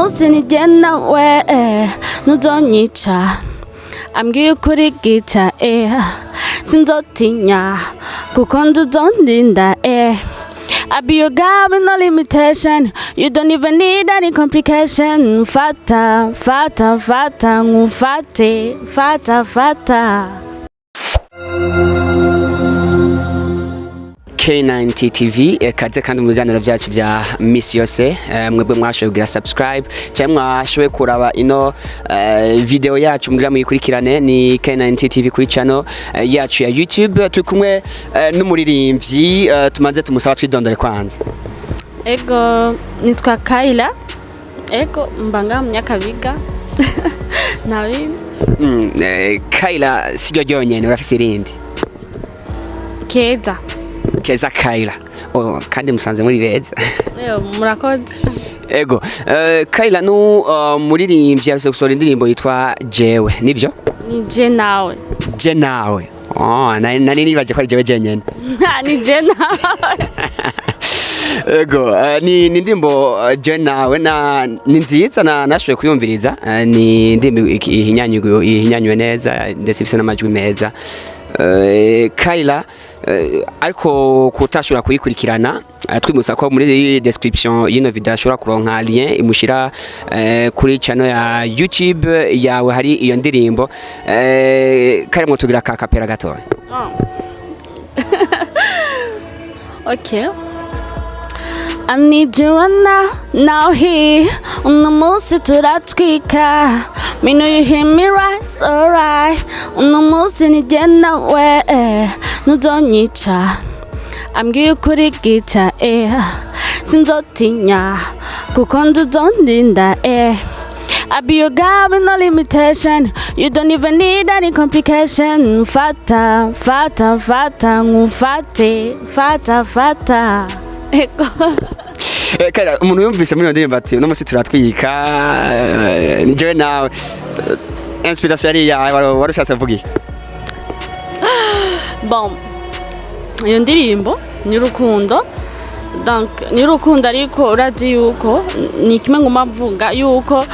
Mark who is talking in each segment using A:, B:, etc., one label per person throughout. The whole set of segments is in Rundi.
A: Munsi ni nawe ntuzonyica, ambwiye ukuri gica, sinzotinya kuko nduzondinda. I be your guy with no limitation. You don't even need any complication. Fata, fata, fata, ngufate, fata, fata.
B: K9 TV, kaze kandi mu biganiro byacu bya misi yose. Mwebwe mwashoboye kugira subscribe cyangwa mwashoboye kuraba ino video yacu mugira muyikurikirane, ni K9 TV kuri channel yacu ya YouTube. Turi kumwe n'umuririmbyi, tumanze tumusaba twidondore kwanza.
A: Ego, nitwa Kaila. Ego, mbanga Munyakabiga. Nta bindi.
B: Kaila siryo ryonyene, urafise irindi?
A: Keza.
B: Keza Kaila. Oh, kandi musanze muri beza.
A: Eyo, murakoze.
B: Ego, Kaila nu muririmbyi aherutse gusohora indirimbo yitwa Jewe, nivyo?
A: Ni je nawe.
B: Je nawe. Oh, nari nibaje ko ari jewe jenyene.
A: Ni je nawe.
B: Ego, ni indirimbo Je nawe na ni nziza, na nashoboye kuyumviriza. Ni indirimbo ihinyanyuwe neza, ndetse ifise n'amajwi meza. Kaila, ariko kutashobora kuyikurikirana, twibutsa ko muri description y'ino video ashobora kuronka lien imushira kuri channel ya YouTube yawe hari iyo ndirimbo. Kaila, mwotugira ka kapera gatoya?
A: Oh. Okay. I need you right now, now here. Uno munsi turatwika. Me know you hear me right, it's alright. Uno munsi ni je nawe, ntuzonyica. Ambwiye ukuri gica, sinzotinya kuko nduzondinda. I be your guy with no limitation. You don't even need any complication. Fata, fata, fata, ngufate, fata, fata. Ego.
B: Kaila, umuntu yumvise muri iyo ndirimbo ati uno munsi turatwika, ni jewe nawe. Inspiration yari iyawe? Wari ushatse kuvuga iki?
A: Bon, iyo ndirimbo ni urukundo, donc ni urukundo, ariko urazi yuko ni kimwe nguma mvuga yuko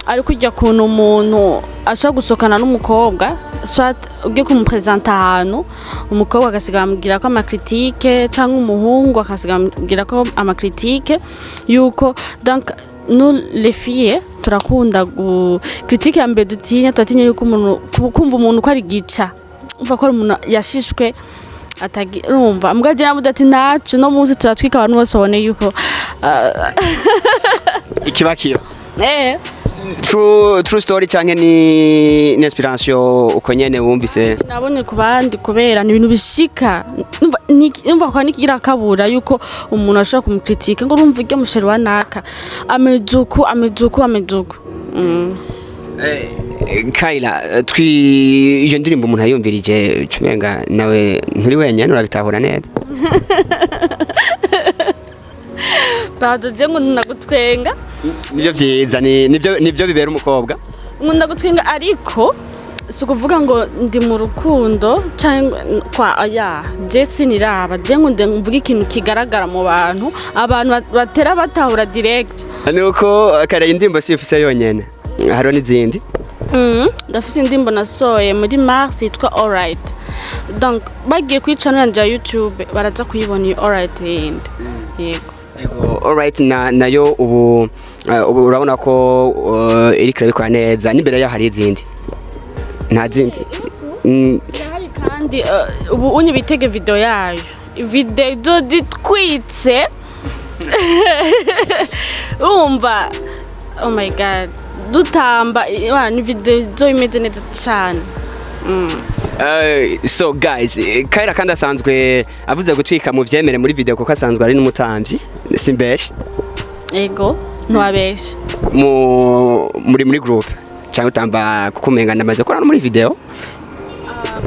A: ari kujya kuntu umuntu ashobora gusohokana n'umukobwa, soit ugiye kumupresenta ahantu, umukobwa agasiga amubwira ko ama critiques, cyangwa umuhungu akasiga amubwira ko ama critiques, yuko donc nous les filles turakunda gu critique. Ya mbere dutinya, turatinya yuko umuntu kumva umuntu ko ari gica, umva ko ari umuntu yashishwe atagi, urumva mbwa je navuze ati nacu no munsi turatwika, abantu bose babone yuko
B: Ikiba kiba. True story canke ni inspiration uko nyene wumvise?
A: Nabonye ku bandi, kubera ni ibintu bishika. Numva kwa nikigira kabura yuko umuntu ashobora kumukritika ngo urumva iryo mu chéri wa naka ameze uku, ameze uku, ameze uku.
B: Kaila, twi iyo ndirimbo umuntu ayumvirije cumenga nawe nturi wenyene, urabitahura neza.
A: Pardon, je nkunda gutwenga.
B: Nivyo vyiza, nivyo bibera umukobwa.
A: Nkunda gutwenga, ariko si ukuvuga ngo ndi mu rukundo cyangwa kwa oya, je siniraba, je nkunda mvuga ikintu kigaragara mu bantu, abantu batera batahura direct.
B: Nuko kare indirimbo si ufise yonyene, hariho n'izindi?
A: Ndafise indirimbo nasohoye muri mars yitwa Alright. Donc bagiye kuri channel yanje ya YouTube baraza kuyibona iyo Alright yindi, yego.
B: Ego, Alright na nayo ubu, ubu urabona ko iriko irabikora neza. N'imbere yaho hari izindi? Nta zindi?
A: Irahari kandi, ubu unye bitege video yayo, video izoditwitse, urumva, oh my God, dutamba, ni video izo imeze neza cyane.
B: So guys, Kaira kandi asanzwe avuze gutwika mu vyemere muri video, kuko asanzwe ari n'umutamvyi, simbeshe?
A: Ego, ntiwabeshe.
B: Mu muri group cyangwa utamba? Kuko umenga ndamaze gukora no muri video.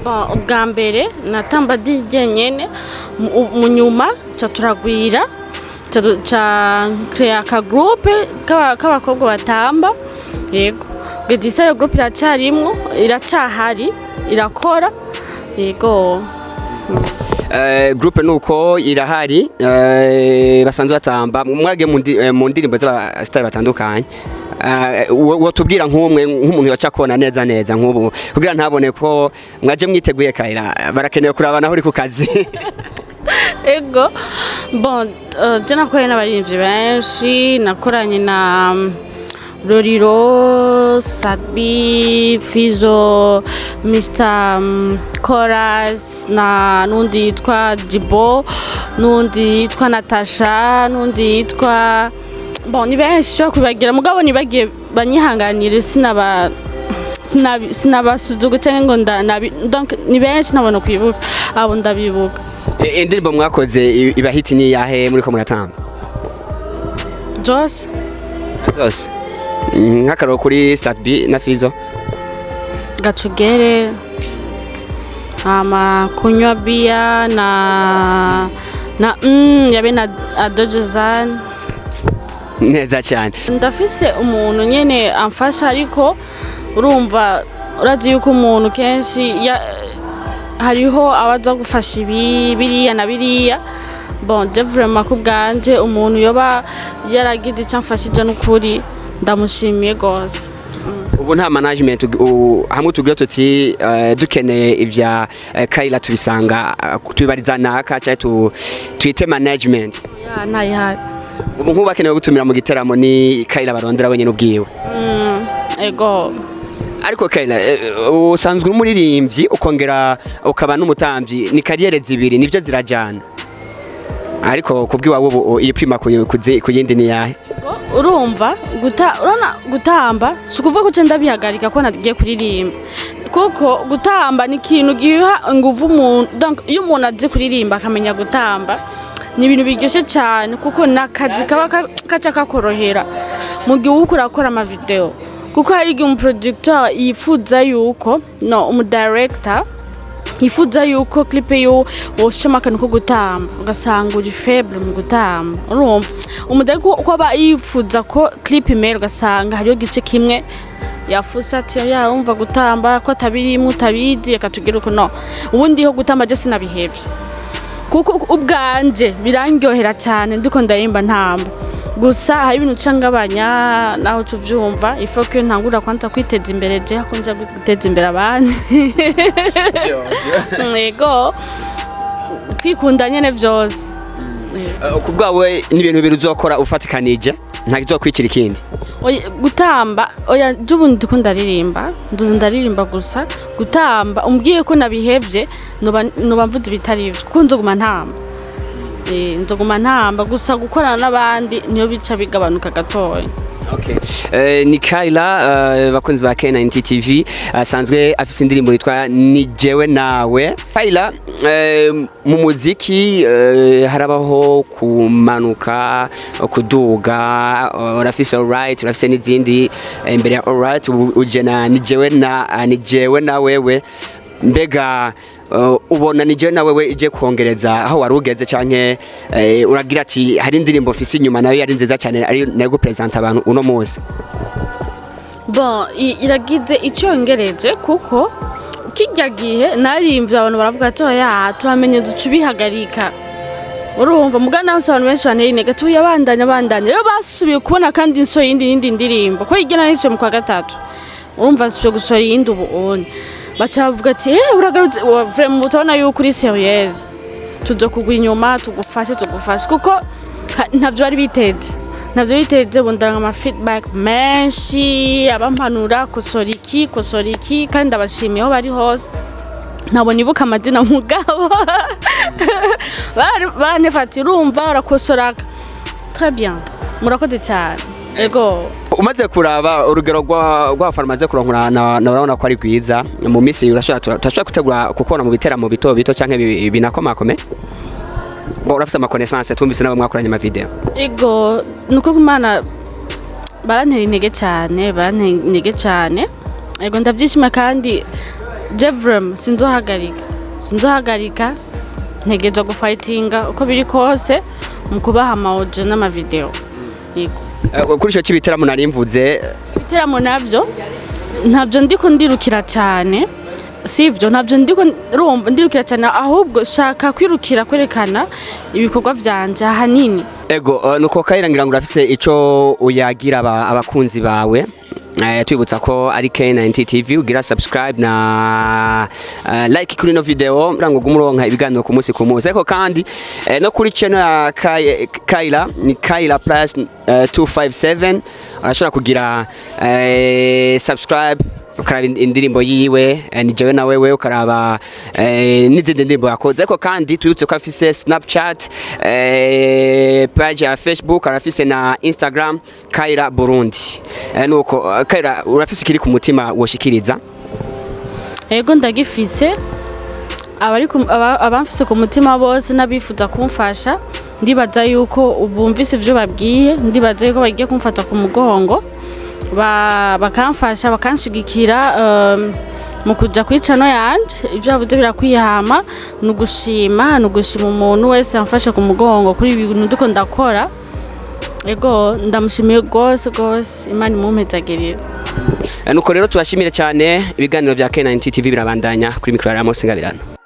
A: Bon, ubwa mbere natamba ndi jyenyene, mu nyuma ca turagwira, ca créer aka groupe k'abakobwa batamba. Yego, kugeza iyo groupe iracarimwo, iracahari, irakora, yego.
B: Groupe nuko irahari, basanzwe batamba, mwagiye mu ndirimbo z'aba star batandukanye. Wotubwira nk'umwe, nk'umuntu yaca kubona neza neza nk'ubu, kugira ntabone ko mwaje mwiteguye. Kayira barakenewe kuraba naho uri ku kazi.
A: Ego, bon, je nakoranye n'abaririmbyi benshi. Nakoranye na Roriro, Sadbi, Fizo, Mr Chorus, na n'undi yitwa Jibo, n'undi yitwa Natasha, n'undi yitwa, bon, ni benshi ushobora kubibagira, mugabo nibagiye banyihanganire, sinaba sinabasuzugu cyangwa ngo donc ni benshi ntabona kwibuka abo ndabibuka.
B: Indirimbo mwakoze iba hit ni yahe muriko muratamba?
A: Jose.
B: Zose? Nk'akaroro kuri Sadbi na Fizo.
A: Gacugere, hama kunywa biya na yabe na adojezan.
B: Neza cyane.
A: Ndafise umuntu nyene amfasha, ariko urumva, urazi yuko umuntu kenshi hariho abaza gufasha ibi biriya na biriya. Bon, je vraiment ku bwanje, umuntu yoba yaragize icyo amfashije, n'ukuri ndamushimiye gose.
B: Ubu nta management hamwe tugira tuti dukeneye ivya Kayira, tubisanga, tubibariza naka cyangwa twite management?
A: Ya, ntayihari.
B: Ubu nk'ubu bakenewe gutumira mu giteramo, ni Kayira barondera wenyine ubwiwe?
A: Ego.
B: Ariko Kayira, usanzwe uri umuririmbyi, ukongera ukaba n'umutambyi, ni carrière zibiri, nibyo zirajyana, ariko kubw'iwawe ubu iyi prima ku yindi ni yahe?
A: Urumva, urabona gutamba si ukuvuga ko ndabihagarika ko nagiye kuririmba, kuko gutamba ni ikintu giha inguvu umuntu. Donc iyo umuntu azi kuririmba akamenya gutamba, ni ibintu biryoshye cyane, kuko ni akazi kaba kaca kakorohera mu gihe uba uriko urakora amavideo, kuko hari igihe umuproducteur yifuza yuko, no umudirector yifuza yuko clip yo woshama akantu ko gutamba, ugasanga uri faible mu gutamba. Urumva, umudari ko aba yifuza ko clip imera, ugasanga hariho igice kimwe yafuse ati ya wumva gutamba ko atabirimo, utabizi, reka tugire uko. No ubundi ho gutamba je sinabihevye, kuko ubwanje birandyohera cyane ndiko ndarimba ntamba. Gusa hari ibintu uca ngabanya naho uca uvyumva, ifo ko ntangura kwanza kwiteza imbere je, ko nja guteza imbere abandi. Yego, kwikunda nyene vyose.
B: Ku bwawe ni ibintu bibiri uzokora ufatikanije, nta kizokwicira ikindi?
A: Oya, gutamba oya, j'ubu ndiko ndaririmba, nduze ndaririmba gusa. Gutamba umbwiye ko nabihevye, noba mvuze ibitari ivyo, kuko nzoguma ntamba. Nzoguma ntamba, gusa gukorana n'abandi niyo bica bigabanuka gatoya.
B: Okay. Ni Kayla, bakunzi ba K90 TV, asanzwe afise indirimbo yitwa Ni Jewe Nawe. Kayla, mu muziki harabaho kumanuka, kuduga, urafise Alright, urafise n'izindi imbere ya Alright, uje na Ni Jewe na Ni Jewe na Wewe. Mbega ubona Ni Jewe na Wewe ije kongereza aho wari ugeze, canke uragira ati hari indirimbo mfise inyuma nayo yari nziza cyane, ari nayo gupresenta abantu uno munsi?
A: Bon, iragize icyongereje, kuko kijya gihe narimvye abantu baravuga ati oya, turamenye duca ubihagarika. Urumva, muga naho abantu benshi banteye intege ati oya, bandanya, bandanya. Rero basubiye kubona kandi nsohoye iyindi yindi ndirimbo, ko igena nisubiye mu kwa gatatu. Urumva, nsubiye gusohora iyindi ubu onye, baca bavuga ati eh, uragarutse. Vraiment utabona yuko uri sérieuse, tuzokugwa inyuma, tugufashe, tugufashe, kuko ntavyo bari biteze, ntavyo biteze. Ubu ndanga ama feedback menshi, abampanura kosora iki, kosora iki, kandi ndabashimiye aho bari hose. Ntabwo nibuka amazina, mugabo banefati urumva urakosora très bien, murakoze cyane, ego.
B: Umaze kuraba urugero rwa umaze kuronkura na urabona ko ari rwiza, mu minsi urashobora turashobora gutegura kukubona mu biteramo bito bito canke binakomakome, ngo urafise ama connaissance, twumvise nabo mwakoranye ama video.
A: Ego, nuko Imana barantera intege cyane, barantera intege cyane. Ego, ndabyishima, kandi je vraiment sinzohagarika, sinzohagarika, ntegerezwa gufightinga uko biri kose mu kubaha ama audio n'amavideo, yego.
B: Kuri ico c'ibiteramo nari mvuze.
A: Ibiteramo navyo ntabyo ndiko ndirukira cyane. Sivyo, ntabyo ndiko urumva ndirukira cyane, ahubwo shaka kwirukira kwerekana ibikorwa vyanje ahanini.
B: Ego, nuko Kayira, ngira ngo urafise ico uyagira abakunzi bawe. Twibutsa ko ari K90 TV, ugira subscribe na like kuri no video kugira ngo ugume uronka ibiganiro ku munsi ku munsi. Ariko kandi no kuri channel ya Kayira, ni Kayira plus 257, urashobora kugira subscribe, ukaraba indirimbo yiwe ni jewe na wewe, ukaraba n'izindi ndirimbo yakoze. Ariko kandi twibutse ko afise Snapchat, page ya Facebook, arafise na Instagram, Kayira Burundi. Nuko Kayira, urafise ikiri ku mutima woshikiriza?
A: Ego, ndagifise. Abamfise ku mutima bose n'abifuza kumfasha, ndibaza yuko bumvise ibyo babwiye, ndibaza yuko bagiye kumfata ku mugongo, bakamfasha, bakanshigikira mu kuja kuri channel yanje. Ibyo bavuze birakwihama. Ni ugushima umuntu wese yamfashe ku mugongo kuri ibi bintu ndiko ndakora. Ego, ndamushimiye rwose rwose, Imana imumpezagirire.
B: Nuko rero tubashimire cyane. Ibiganiro bya K90 TV birabandanya. Kuri mikoro ya Ramos Ngabirano.